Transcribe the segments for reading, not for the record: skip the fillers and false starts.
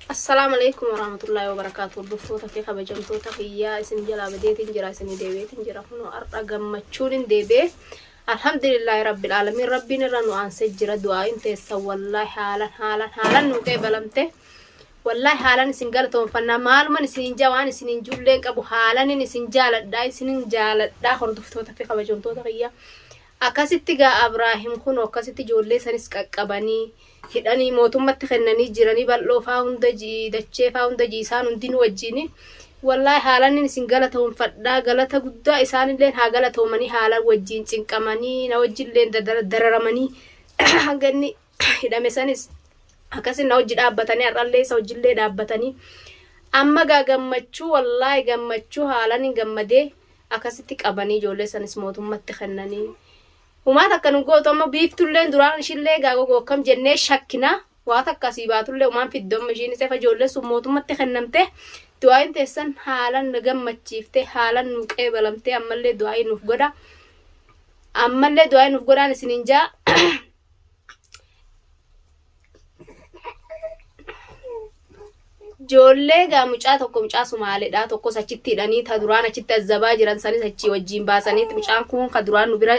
Assalaamu alaikum warahmatullahi wabarakaatu. Hordoftoota fi kabajamtoota kiyyaa, isin jalaa badeetiin jira, isinii deebi'eetiin jira. Kunoo har'a gammachuun hin deebi'e. Alhamdulillahi rabbil aalamiin, rabbiin irra nu aansee jira. Du'aa'iin teessan wallaahi haalan haalan haalan nu qeebalamte. Wallaahi haalan isin galatoonfannaa. Maaluman isiniin jaa, waan isiniin julleen qabu, haalanin isin jaaladha, isinin jaaladha, hordoftoota fi kabajamtoota kiyyaa. Akkasitti gaa Abraahim kunoo akkasitti ijoollee sanis qaqqabanii hidhanii mootummatti kennanii jiranii. Bal'oo faa hunda ji'i, Dachee faa hunda ji'i, isaan hundinuu wajjiini. Wallaahi haalanin isin galatoonfadhaa, galata guddaa. Isaanilleen haa galatoomanii, haalan wajjiin cinqamanii na wajjilleen dararamanii hanga inni hidhame sanis akkasin na wajji dhaabbatanii, har'allee isa wajjillee dhaabbatanii. Amma gaa gammachuu, wallaahi gammachuu haalanin gammadee. Akkasitti qabanii ijoollee sanis mootummatti kennanii. Humaa takka nu gootu amma Biiftulleen duraan ishillee gaa gogoo akkam jennee shakkina. Waa takka asii baatullee humaan fiddu amma ishiin isa ijoolleen sun mootummatti kennamte. Du'aayin teessan haalan na gammachiifte, haalan nu qeebalamte. Ammallee du'aayii nuuf godha. Ammallee du'aayii nuuf godhaan isiniin jaa. Ijoollee gaa mucaa tokko mucaa Sumaaleedha, tokkos achitti hidhanii, ta duraan achitti azzabaa jiran sanis achii wajjiin baasaniitti, mucaan kun ka duraan nu bira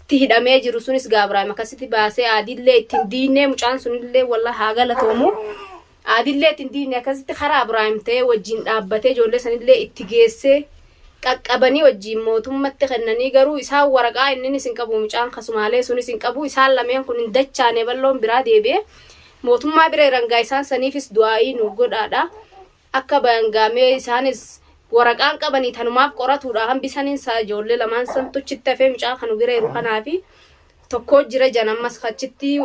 itti hidhamee jiru sunis gaa Ibraahim akkasitti baasee, aadillee ittiin diinnee, mucaan sunillee wallah haa galatoomu. Aadillee ittiin diinne, akkasitti karaa Ibraahim ta'ee wajjiin dhaabbatee ijoollee sanillee itti geessee qaqqabanii wajjiin mootummatti kennanii. Garuu isaan waraqaa inninis hin qabu, mucaan ka Sumaalee sunis hin qabu. Isaan lameen kun hin dachaane, bal'oon biraa deebi'ee mootummaa bira jiran. Gaa isaan saniifis du'aa'ii nuuf godhaadha akka bayangaamee. Isaanis waraqaan qabanii tanumaaf qoratuudha hambisaniin isaa. Ijoollee lamaan santu achitti hafee, mucaa kanu bira jiru kanaafi tokko jira jan. Ammas achitti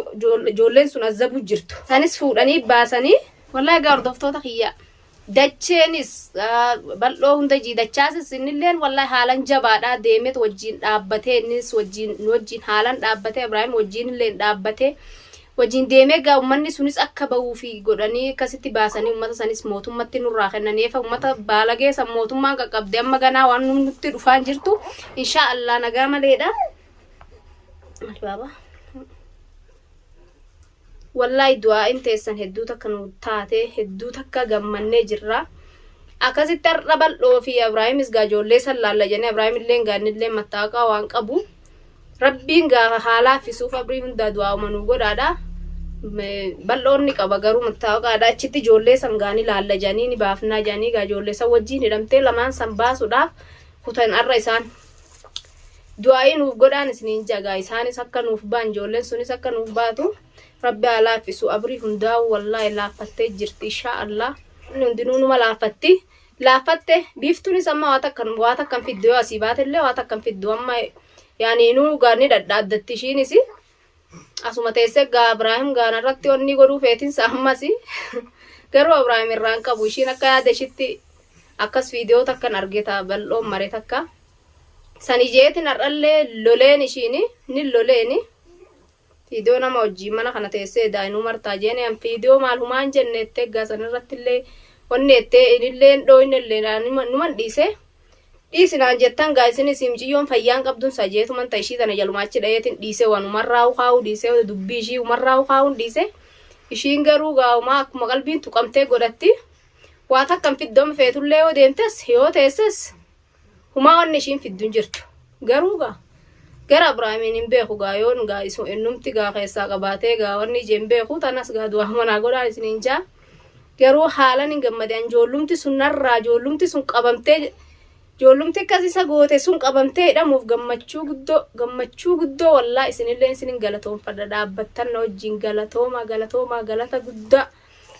ijoolleen sun azzabuu jirtu, sanis fuudhanii baasanii. Wallaahi gaa hordoftoota kiyya, Dacheenis bal'oo hunda jiidachaasis innilleen wallaahi haalan jabaadha. Deemet wajjiin dhaabbatee, innis wajjiin nu wajjiin haalan dhaabbatee, Ibraahim wajjiin illee dhaabbatee wajjiin deemee. Gaa ummanni sunis akka bahuufi godhanii akkasitti baasanii ummata sanis mootummatti nurraa kennanii. Efa ummata baalagee san mootummaan qaqqabde, amma ganaa waan nutti dhufaan jirtu inshaa Allah nagaa maleedha. Baaba. Wallaahi du'aa'in teessan hedduu takka nu taate, hedduu takka gammannee jirra. Akkasitti har'a bal'oo fi Ibraahimis gaa ijoollee san laalla jennee. Ibraahim illee gaa innillee mattaaqaa waan qabu. Rabbiin gaa haa laaffisuuf, abrii hundaa du'aa'uma nu godhaadha. Bal'oon ni qaba garuu mattaaqaadha. Achitti ijoollee san gaa ni laalla jedhanii, ni baafnaa jedhanii, gaa ijoollee san wajjin hidhamtee lamaan san baasuudhaaf kutan har'a isaan. Du'aa'ii nuuf godhaan isiniin jagaa, isaanis akka nuuf ba'an, ijoolleen sunis akka nuuf baatu rabbi haa laaffisu. Abrii hundaa'u wallaahi laaffattee jirti, inshaa Allah. Inni hundinuu numa laaffatti. Laaffatte Biiftuunis amma waa takka hin fiddu, yoo asii baatellee waa takka hin fiddu amma. Yaani inuu gaa ni dhadhaaddatti ishiinis. Asuma teessee gaa Ibraahim gaana irratti onni godhuu feetinsa ammas. Garuu Ibraahim irraan qabu, ishiin akka yaada ishitti akkas viidiyoo takkan argeta, bal'oon mare takka. Sani jeetin har'allee loleen, ishiini ni loleeni. Viidiyoo nama wajjiin mana kana teessee daa'inuu martaa jeeni an viidiyoo maal humaan jenne ettee egaa san irratti illee wanni ettee inillee hin dhooyne illee numan dhiise. Dhiisi naan jettan gaa isinis, miciyyoon fayyaan qabduun isaa jeetuman ta ishii tana jalumaa achi dhayeetin dhiise, waan umarraa ukaa'uu dhiise, dubbii ishii umarraa ukaa'uun dhiise. Ishiin garuu gaa'umaa akkuma qalbiin tuqamtee godhatti. Waa takka hin fiddu amma, feetullee yoo deemtes yoo teesses humaa wanni ishiin fiddu hin jirtu. Garuu gaa gara Ibraahimiin hin beeku gaa, yoon gaa isu innumti gaa keessaa qabaatee gaa wanni ije hin beeku. Tanas gaa du'aa manaa godhaa isiniin jaa. Garuu haalan hin gammade an, ijoollumti sun narraa, ijoollumti sun qabamtee, ijoollumti akkas isa goote sun qabamtee hidhamuuf gammachuu guddoo, gammachuu guddoo. Wallaa isinillee isinin galatoonfadha, dhaabbattan na wajjin. Galatoomaa, galatoomaa, galata guddaa.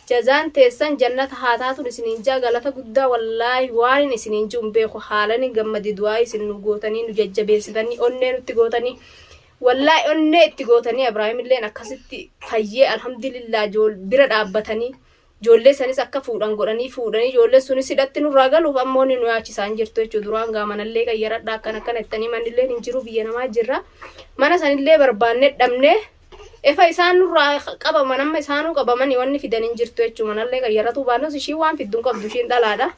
Jazaan teessan jannata haa taatun isiniin jaa. Galata guddaa, wallaahi waan isiniin jiru hin beeku. Haalan hin gammade. Du'aa isin nu gootanii, nu jajjabeessitanii, onnee nutti gootanii, wallaahi onnee itti gootanii, Ibraahim illeen akkasitti fayyee, alhamdulillah, bira dhaabbatanii ijoollee sanis akka fuudhan godhanii, fuudhanii ijoollee sunis hidhatti nurraa galuuf ammoo inni nu yaachisaan jirtu jechuudha. Duraan gaa manallee qayyaradha akkana akkana jettanii, manillee hin jiru, biyya namaa jirra, mana sanillee barbaannee dhabnee. Efa isaan nurraa qabaman, amma isaanuu qabamanii wanni fidan hin jirtu jechuudha. Manallee qayyaratuu baannus ishiin waan fiddu hin qabdu, ishiin dhalaadha.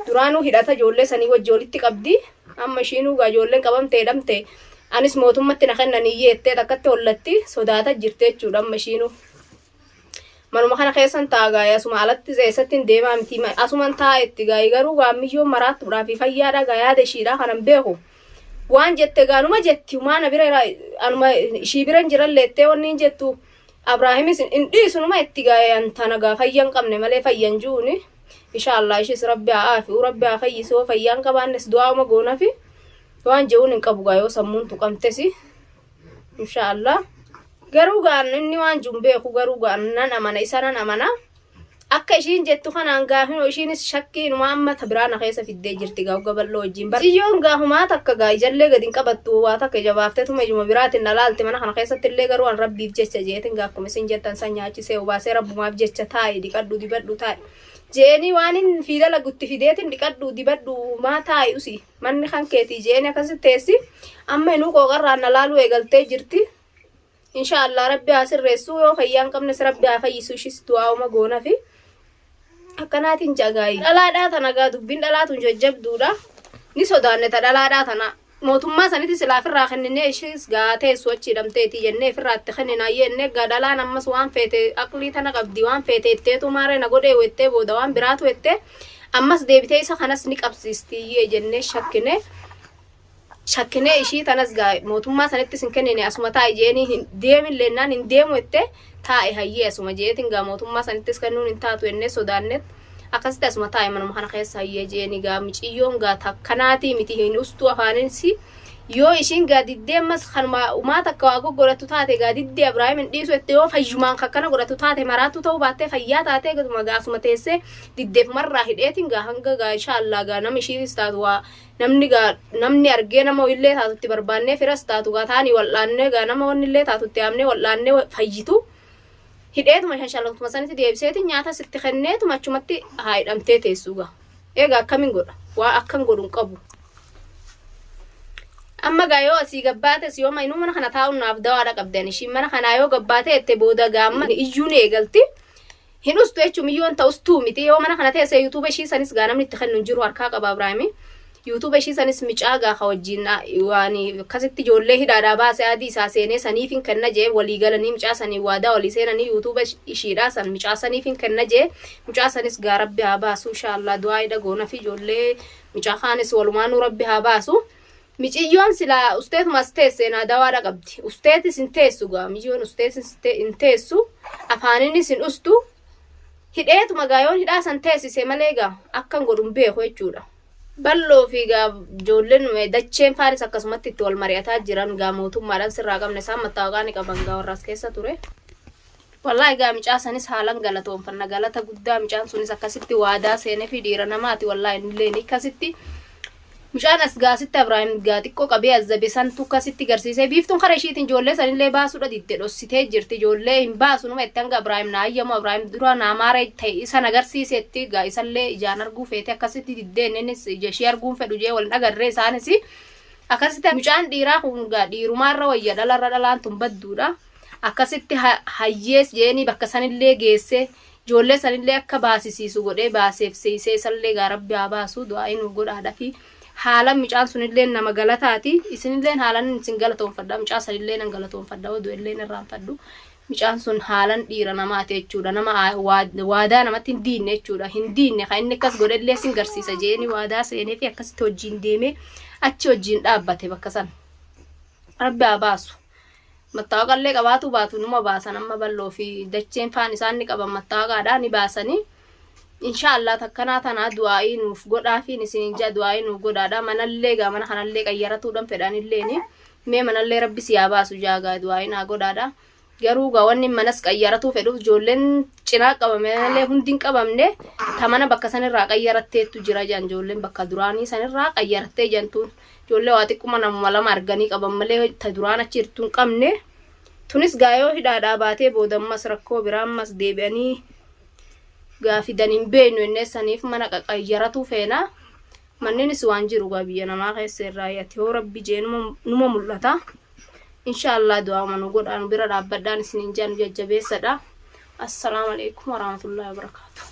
Duraanuu hidhata ijoollee sanii wajji walitti qabdi. Amma ishiinuu gaa ijoolleen qabamte hidhamte, anis mootummatti na kennan iyyeettee takkatti hollatti sodaata jirti jechuudha amma ishiinuu. Manuma kana keessan taa'a gaa'ee asuma alatti eessatti hin deemaa miti asuman taa'a itti gaa'ee garuu gaa miyyoon maraattuudhaa fi fayyaadha gaa yaada ishiidha kanan beeku. Waan jette gaa numa jetti maana bira anuma ishii bira hin jiran leettee wanni hin jettu Abraahimis hin dhiisu numa itti gaa'ee an tana gaa fayya hin qabne malee fayya hin ji'uuni. Insha Allah ishis rabbi haa aafi'u rabbi haa fayyisu yoo fayyaa hin qabaannes du'aa'uma goonafi waan je'uun hin qabu gaa yoo sammuun tuqamtesi. Insha Allah. Garuu gaa inni waan jiru hin beeku garuu gaa nan amana isa nan amana. Akka ishiin jettu kanaan gaafinoo ishiinis shakkii inumaa amma ta biraa na keessa fiddee jirti gaa hogga bal'oo wajjin. Barciyyoon gaafumaa takka gaa ijallee gadi hin qabattu waa takka ija baaftetuma ijuma biraatiin na laalti mana kana keessatti illee garuu an rabbiif jecha jeetin gaa akkuma isin jettan san nyaachisee obaasee rabbumaaf jecha taa'i dhiqadhu dibadhu taa'i. Je'eenii waan hin fi dalagutti fideetin dhiqadhu dibadhu maa taa'i usi manni kan keetii je'eenii akkasitti teessi amma inuu qooqarraan na laaluu eegaltee jirti. Insha Allah rabbi haa sirreessu yoo fayyaa hin qabnes rabbi haa fayyisu ishis du'aa'uma goonafi. Akkanaatiin jagaayi. Dhalaadhaa tana gaa dubbiin dhalaa tun jajjabduudha. Ni sodaanne ta dhalaadhaa tana. Mootummaa sanitti silaa ofirraa kenninee ishis gaa teessu achi hidhamteeti jennee ofirraa itti kenninaa jennee gaa dhalaan ammas waan feete aqlii tana qabdi waan feete itteetu maaree na godhee wettee booda waan biraatu wettee ammas deebitee isa kanas ni qabsiisti jennee shakkine. Shakkinee ishii tanas gaa mootummaa sanittis hin kennine asuma taa'i jeeni hin deemin leennaan hin deemu jette taa'i hayyee asuma jeetin gaa mootummaa sanittis kennuun hin taatu jennee sodaannet akkasitti asuma taa'i manuma kana keessa hayyee jeeni gaa miciyyoon gaa takkanaatii miti hin ustuu afaaninsi yoo ishiin gaa diddee ammas kanuma umaa takka waa goggodhattu taate gaa diddee Abrahaam hin dhiisu jette yoo fayyumaan kakkana godhattu taate maraattuu ta'uu baattee fayyaa taatee gatuma gaa asuma teessee diddeefumarraa hidheetin gaa hanga gaa inshaallah gaa nama ishiitis taatu waa Namni gaa namni argee nama illee taatu itti barbaannee firas taatu gaa taanii wal'aannee gaa nama wanni illee taatu itti yaamnee wal'aannee fayyitu hidheetuma shanshalatuma sanitti deebiseeti nyaata sitti kenneetuma achumatti haa hidhamtee teessuu gaa. Egaa akkamiin godha? Waa akkan godhu hin qabu. Amma gaa yoo asii gabbaates yoo inuu mana kana taa'uun naaf dawaadha qabdi ani ishiin mana kanaa yoo gabbaatee jette booda gaa amma iyyuu ni eegalti. Hin ustu jechuun miyyoon ta ustuu miti yoo mana kana teesse YouTube ishii sanis gaa namni itti kennu hin jiru harkaa qaba Ibraahimi. YouTube ishii sanis micaa gaa ka wajjin waan akkasitti ijoollee hidhaadhaa baase adii isaa seenee saniif hin kenna jee walii galanii micaa sanii waadaa walii seenanii YouTube ishiidhaa san micaa saniif hin kenna jee mucaa sanis gaa rabbi haa baasu inshaallah du'aa hidha goona fi ijoollee micaa kaanis walumaanuu rabbi haa baasu. Miciyyoon silaa usteetuma as teesse naa dawaadha qabdi. Usteetis hin teessu gaa miciyyoon usteetis hin teessu afaaninis hin ustu. Hidheetuma gaa yoon hidhaa san teessise malee gaa akkan godhu hin beeku jechuudha. Bal'oo fi gaa ijoolleen dacheen faanis akkasumatti itti wal mari'ataa jiran gaa mootummaadhaan sirraa qabne isaan mattaawaqaa ni qaban gaa warra as keessa ture. Wallaahi gaa micaa sanis haalan galatoonfanna galata guddaa micaan sunis akkasitti waadaa seenefi dhiira namaati wallaahi innilleen akkasitti mucaan as gaasitti Abrahaam gaa xiqqoo qabee azzabe santu akkasitti garsiisee biiftuun kara ishiitiin ijoollee sanillee baasuudha didde dhossitee jirti ijoollee hin baasu numa itti hanga Abrahaam naa ayyamu Abrahaam dura naa maara ta'e isa nagarsiisetti gaa isallee ijaan arguu feete akkasitti diddee innis ija ishii arguun fedhu jee wal hin agarree isaanis akkasitti mucaan dhiiraa kun gaa dhiirumaarra wayya dhalarra dhalaan tun badduudha. Akkasitti hayyees je'eenii bakka sanillee geessee ijoollee sanillee akka baasisiisu godhee baaseefsiisee isallee gaa rabbi haa baasu du'aa'ii nuuf godhaadha fi haalan mucaan sunillee nama galataati isinilleen haalan isin galatoonfadha mucaa sanillee nan galatoonfadha oduu illee irraanfadhu mucaan sun haalan dhiira namaati jechuudha nama waadaa namatti hin diinne jechuudha hin diinne kan inni akkas godhellee sin garsiisa je'eenii waadaa seenee fi akkasitti hojiin deemee achi hojiin dhaabbate bakka san rabbi haa baasu. Mattaawaqallee qabaatuu baatu numa baasan amma bal'oo fi dacheen faan isaan ni qaban mattaawaqaadha ni baasanii. Inshaallah takkanaa tanaa du'aa'ii nuuf godhaafiin isiniin ja'a du'aa'ii nuuf godhaadha. Manallee gaa mana kanallee qayyaratuudhaan fedhanilleeni. Mee manallee rabbi si haa baasu ja'a gaa du'aa'ii naa godhaadha. Garuu gaa wanni manas qayyaratuu fedhuuf ijoolleen cinaa qabame malee hundi hin qabamne ta mana bakka sanirraa qayyaratteettu jira jedhan ijoolleen bakka duraanii sanirraa qayyarattee jedhantuun. Ijoollee waa xiqquma namuma lama arganii qaban malee ta duraan achi jirtu hin qabne. Tunis gaa yoo hidhaadhaa baatee booda ammas rakkoo biraa ammas deebi'anii gaa fidan hin beeknu jennee saniif mana qaqayyaratuu feena. Manninis waan jiru gaa biyya namaa keessa irraa ati yoo rabbi jee numa mul'ata. Insha Allah du'aama nu godhaa nu bira dhaabbadhaan isiniin jaa nu jajjabeessadha. Assalaamu alaikum warahmatullahi wabarakaatuh.